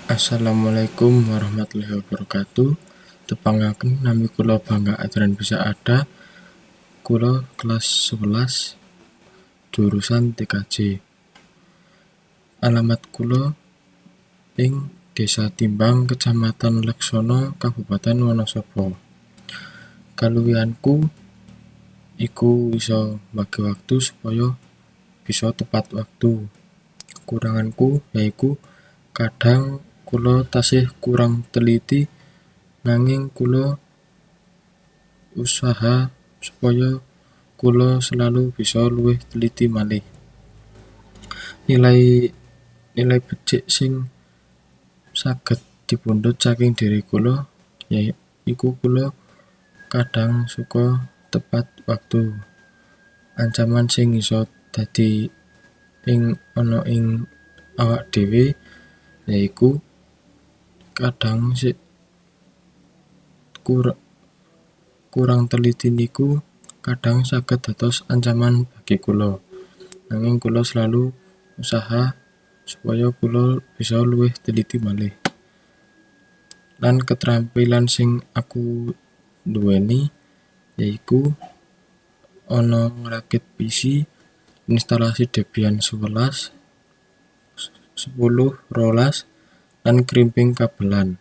Assalamualaikum warahmatullahi wabarakatuh. Tepangaken, nami kula Bangga Adrian Bisa Ada. Kula kelas 11 jurusan TKJ. Alamat kula ing Desa Timbang, Kecamatan Leksono, Kabupaten Wonosobo. Kaluwihanku iku iso mbagi waktu supaya bisa tepat waktu. Kekuranganku yaiku kadang kula tasih kurang teliti, nanging kula usaha supaya kula selalu bisa luwih teliti malih. Nilai nilai becik sing saged dipundhut saking diri kula yaiku kula kadang suka tepat waktu. Ancaman sing iso dadi ing ana ing awak dhewe yaiku kadang sik kurang teliti niku kadang saged dados ancaman bagi kula. Nanging kula selalu usaha supaya kula bisa luwih teliti malih. Lan keterampilan sing aku duweni yaiku ana ngrakit PC, instalasi Debian 11, 10, 12, lan crimping kabelan.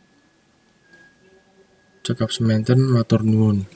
Cekap semanten, matur nuwun.